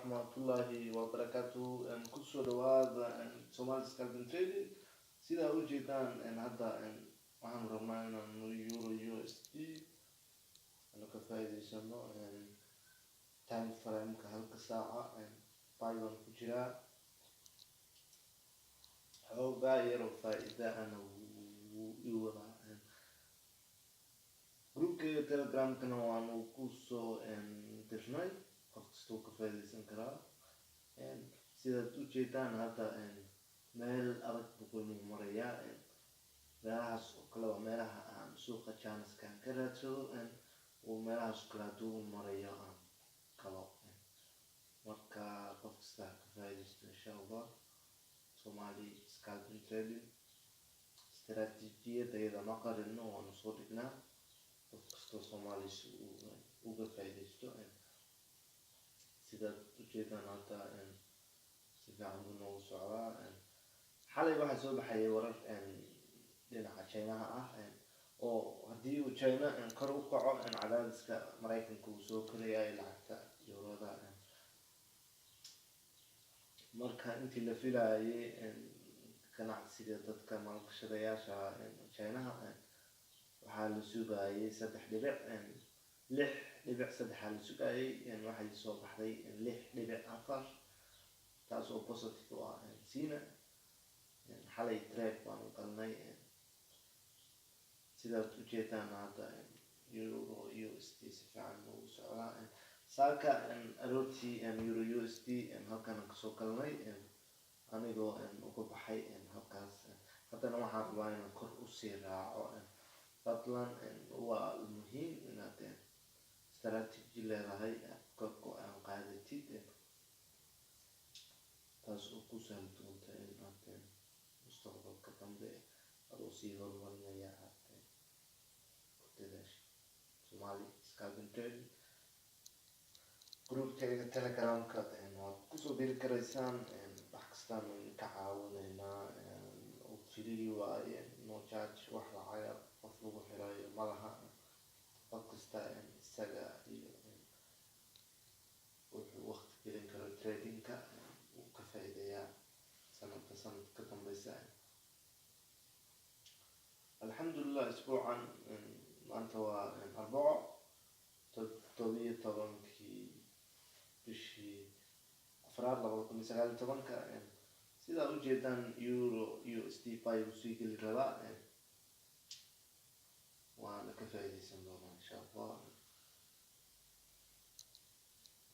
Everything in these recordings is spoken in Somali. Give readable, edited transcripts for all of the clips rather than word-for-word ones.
Waraxmatullaahi wabarakaatu. Kusoo dhawaada Somali Scalping Trading. Sidaa ujeedaan, hadda waxaan rabnaa inaan euro USD aanu ka faa'iidaysano time frameka halka saaca. Buy baan ku jiraa, xoogaa yaroo faa-iida ana wuu i wadaa. Groupkayga Telegramkana waanu kusoo dirnay, qof kastuu ka faa'iidaysan karaa. Sidaad ujeedaan, hadda meel adag buu qiimuhu marayaa. Meelahaas oo kale waa meelaha aan suuqa janiska aan ka raadsado, oo meelahaas oo kale hadduu u marayo aan galo. Marka qof kasta ha ka faa'iidaysto, insha Allah. Somali Scalping Trading istaraatiijiyadda iyada ma qarino, waanu soo dhignaa qof kastoo Soomaali si uu uga faa'iidaysto. Sidaad ujeedaan, hadda si fiican buu noogu socdaa. Xalay waxaa soo baxayay warar dhinaca Chinaha ah, oo haddii uu China kor u kaco, cadaadiska Maraykanka uu soo korayayo lacagta eurada. Marka intii la filayay ganacsiga dadka maalgashadayaasha Chinaha waxaa la sugayay 3 dhibic 6.3 la sugayay, waxay soo baxday 6.4, taas oo positive u ah China. Xalay trade baanu galnay. Sidaad ujeedaan, hadda euro USD si fiican ugu socdaa. Saaka aroortii euro USD halkaan kasoo galnay, anigoo uga baxay halkaas. Haddana waxaan rabaa inaan kor usii raaco. Fadlan, waa muhiim inaad strategy leedahay, ka go-aan qaadatid, taas oo ku sahli doonta in aad mustaqbalka dambe adoo sii horumarinaya aad ku dadaashid. Somali Scalping Trading groupkayga Telegramka waad kusoo biri karaysaan. Wax kastaan ka caawinaynaa oo free waaye, no charge, wax lacaga qof lagu xirayo malaha. Qof kasta isaga iyo wuxuu waqti gelin karo tradingka wuu ka faa'iidayaa sanadka sanad ka dambeysa. Alxamdulilah, isbuucan maanta waa Arbaco, 17-kii bishii afraad 2019-ka. Sidaa ujeedaan, euro USD buy uu sii geli rabaa, waana ka faa'iideysan doonaa, insha Allah,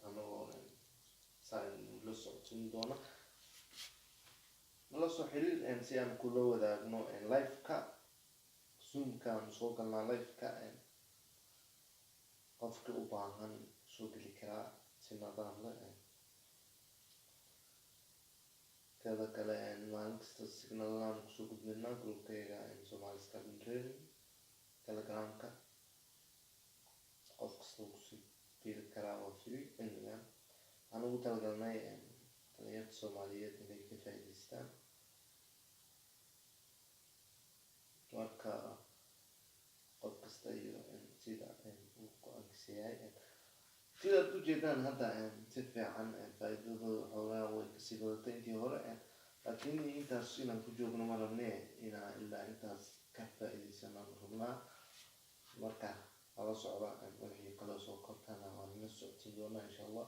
anagoo saan la socodsiin doona. Nala soo xiriir si aan kula wadaagno live-ka Zoomka aan soo galnaa live-ka. Qofka u baahan soo geli karaa si nidaam leh. Teeda kale, maalin kasta signaladaan kusoo gudbinaa groupkayga Somali Scalping Trading Telegramka. Qof kasta wuu kusoo biiri karaa, waa free. Cilmigan waxaan ugu talagalnay dhalinyarta Soomaaliyeed inay ka faa'iidaystaan. Marka qof kasta iyo sida uu go-aankiisa yahay. Sidaad ujeedaan, hadda si fiican faa'iidadooda xoogaa way kasii badatay intii hore, laakiin intaas inaan ku joogno ma rabne, inaan ilaa intaas ka faa'iidaysanaan rabnaa. Marka lala socda, wixii kaloo soo kortana waan la socodsiin doonaa, insha Allah.